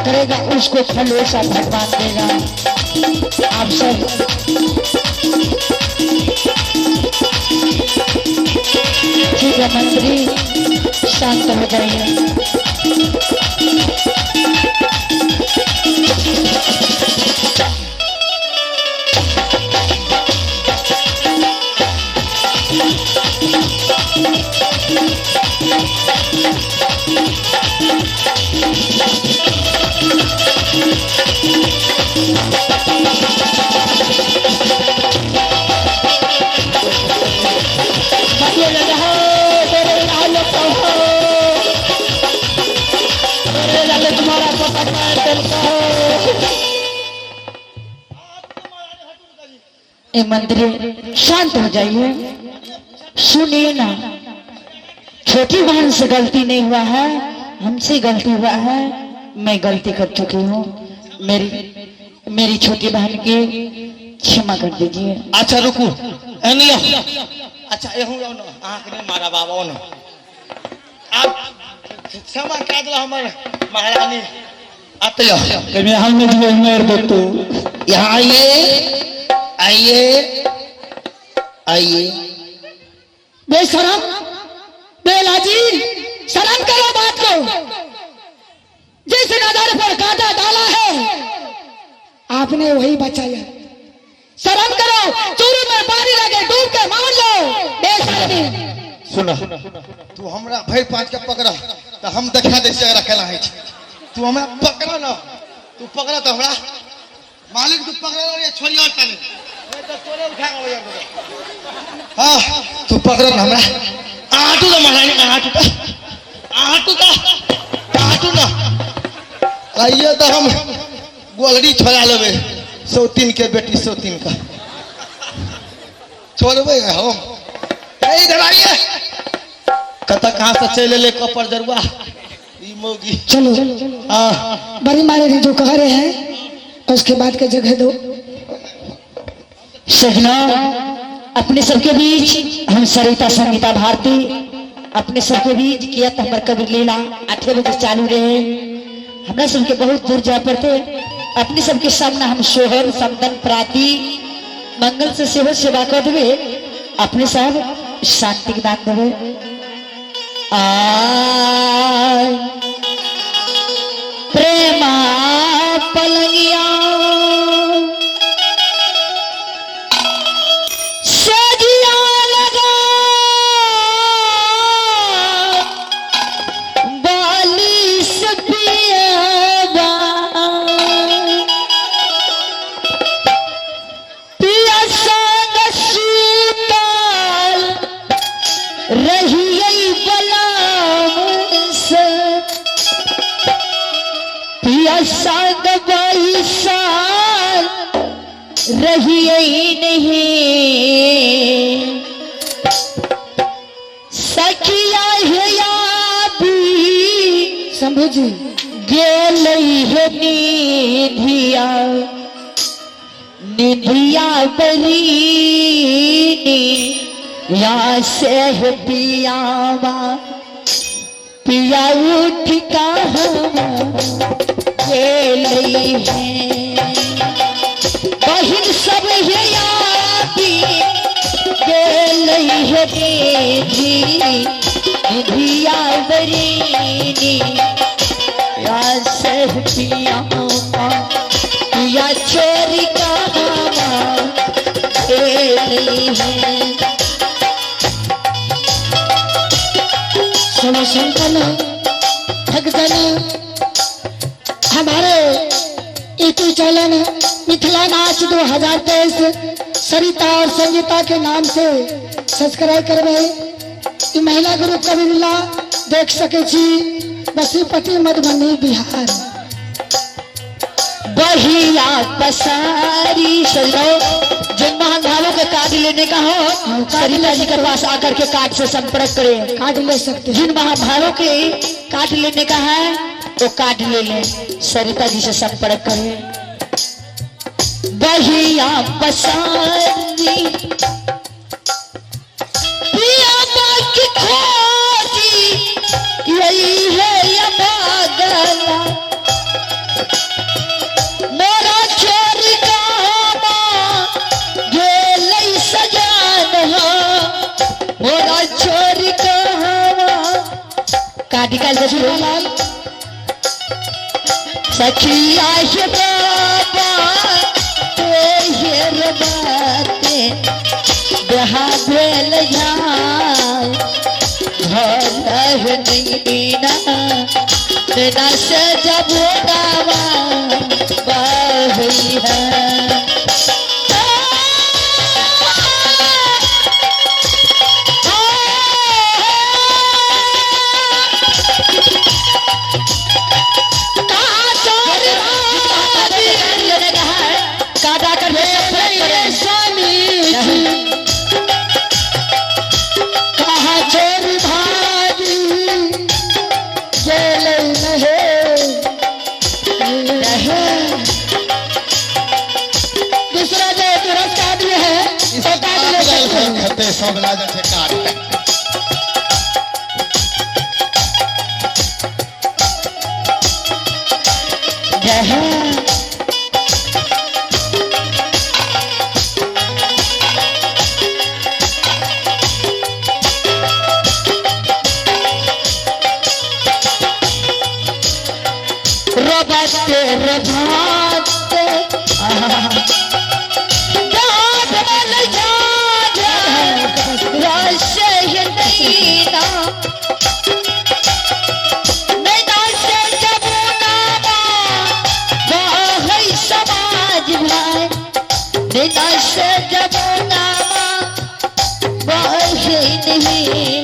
करेगा उसको फल वैसा भगवान देगा। आप सब ठीक है मंत्री, शांत हो जाइए। ए मंत्री शांत हो जाइए, सुनिए ना, छोटी बहन से गलती नहीं हुआ है, हमसे गलती हुआ है, मैं गलती कर चुकी हूँ, मेरी मेरी छोटी बहन की क्षमा कर दीजिए। अच्छा रुकू, एने आउ। अच्छा एहू आउ न, अहाँके नहि मारब, आब आउ न। आब क्षमा कए देलहुँ हमर महारानी। आते आउ। एहिमे हम नहि जेबै, मारि देतौ। यहाँ आइए, आइए, आइए। बेशरम बेलाजी, शर्म करो बात को। जिस नजर पर कांटा डाला है आपने वही बचाया। शर्म करो, चूरू में पानी लगे डूब के मार लो बेशर्मी। सुन, तू हमरा भरि पाँच के पकड़ तऽ हम देखा दै छियै एकरा केना होइ छै। तू हमरा पकड़ न, तू पकड़ तऽ हमरा मालिक, तू पकड़ रे, छोड़ियो तनी, नहीं तो तोरे उठा के ले जाबो। हाँ तू पकड़ न हमरा, आटू तो महारानी, आटू तो, आटू तो, आटू न आइए तो हम गोलरी छोड़ा लेबै। सौतीन के बेटी सौतीन का छोड़बै हम। ए, इधर आइए, कतऽ कहाँ से चलि एलै कपर जरुआ ई मौगी। चलो। हाँ। बड़ी महारानी जो कह रहे हैं उसके बाद के जगह दो। सजना, अपने सबके बीच हम सरिता संगीता भारती अपने सबके बीच किया तो हमार कबीर लीला 8 बजे चालू रहे, हमरा सबके बहुत दूर जाए पड़ते। अपने सबके सामने हम सोहर समदन प्राती मंगल से सेहो सेवा कर देवे, अपने सब शांति के दान देवे। आय प्रेमा पलंगिया सजिया लगा बालिश पियाबा, पिया संग सूतल रहियै बलाम से, पिया संग बैसल रहियै नहीं, सखिया हे आबी शंभू जी गेलै हे निधिया, निधिया बरीनी या से हे पियावा, पिया उठ कहाँ गेलै हे, बहिन सब हे आबी गेलै हे निधि, निधिया बरीनी या से पियावा, पिया चोरी कहाँ गेलै हे। सुनो संतन भगतन, हमारे यूट्यूब चैनल मिथिला नाच 2023 सरिता और संगीता के नाम से सब्सक्राइब करबे। ई महिला ग्रुप कभी मिला देख सके छी। बसीपट्टी मधुबनी बिहार। बहिया पसारी सजो, जिन महानुभावों के कार्ड लेने का हो सरिता जी के पास आकर के कार्ड से संपर्क करें। कार्ड ले सकते हैं। जिन महाभावों के कार्ड लेने का है वो कार्ड ले लें, सरिता जी से संपर्क करें। बहिया पसारी पिया बाकी खोजी यही है यमागला, निकाल दे लाल सखिया हे बाबा ते हेर बाते बेहा भेल जाय भल नैना नैना से जब नावा बहई है। काटा कर स्वामी जी कहा छोरी भागी गेल नहे। दूसरा जो तुरंत आदमी है वो काट ले सकते हैं। खते सब ला जाइ छै काट। जय हो। रबाते रबाते दाद बल जा रस नैना नैना से जमुना बहै समाज भाई नैना से जमुना बहै नहीं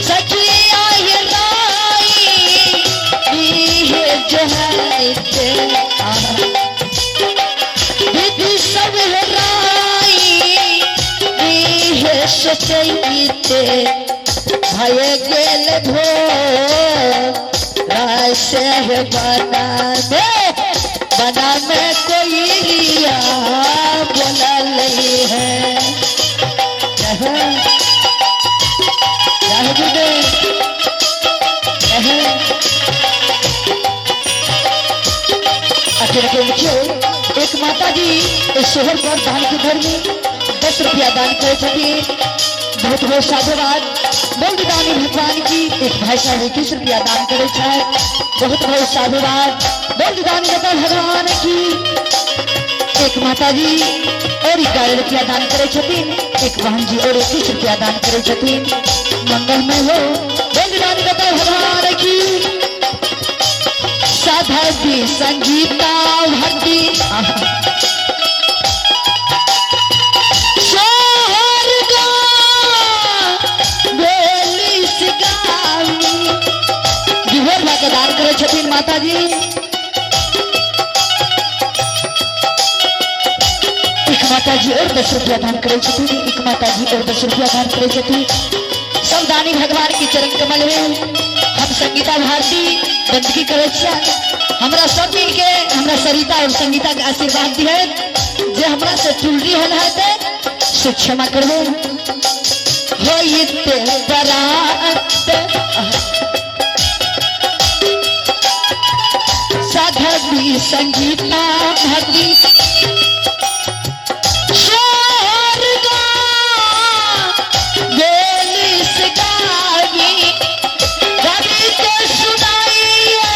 सखिया ये राई दीहे जहाते विधि सब राई दीहे सचैते भय गेल भो रास बना दे बना में कोई लिया बोला नहीं है। जय हो। जय हो गुरुदेव। जय हो। अच्छा रखे देखियो एक माता जी इस शहर पर दान के घर में 10 रुपया दान करे छथिन। बहुत बहुत साधुवाद। बोल दानी भगवान की। एक भाई साहब 21 रुपया दान करे छथि। बहुत बहुत साधुवाद। बोल दानी भगवान की। एक माता जी और 11 रुपया दान करे छथिन। एक बहन जी और 21 रुपया दान करे छथिन। मंगलमय हो। बोल दानी भगवान की। साधवी संगीता भक्ति सोहर गा बेली सिगामी विभोर भा के दान करे छथिन माता जी। एक माता जी और 10 रुपया दान करे छथिन। एक माता जी और 10 रुपया दान करे छथिन। सब दानी भगवान की चरण कमल में हम संगीता भारती बंदगी करे छियै। हमरा सब मिल के हमरा सरिता और संगीता के आशीर्वाद दिहे। जे हमरा से चुनरी होल हेतै से क्षमा करबे। होइते बरात साधवी संगीता भक्ति सोहर गा बेली सिगावी रवि के सुनाइए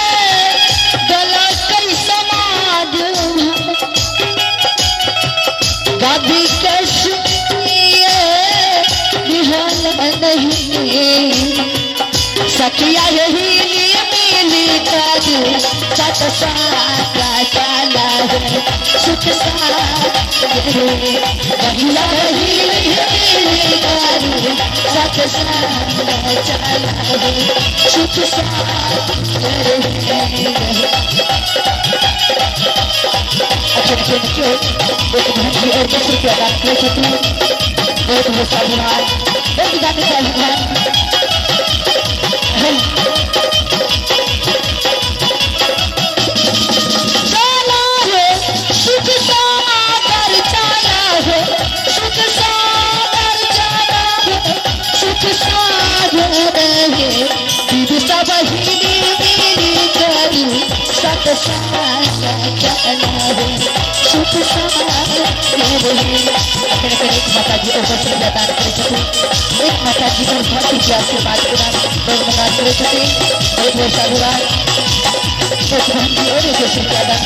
गला कई समाज कभी के सुनिए बिहान नहीं सखिया यही मिली काजू सत सारा चला है सुख सारे बहिया यही मिली काजू सत सारा चला है सुख सारे। अच्छा देखियो एक बहन जी और 10 रुपया दान करे छथिन। बहुत बहुत साधुवाद। बहुत दान साधुवाद। चला हो सुख सागर चला हो सुख सागर चला हो सुख सागर रहे दीदी सब हिली मिली करू सत सागर चला हो सुख सागर रहे। अपने अपने एक माता जी और 10 रुपया दान करे छथिन। एक माता जीवन भक्ति के आशीर्वाद के नाम बहुत मना करे छथिन। बहुत बहुत साधुवाद। एक बहन जी और एक रुपया दान।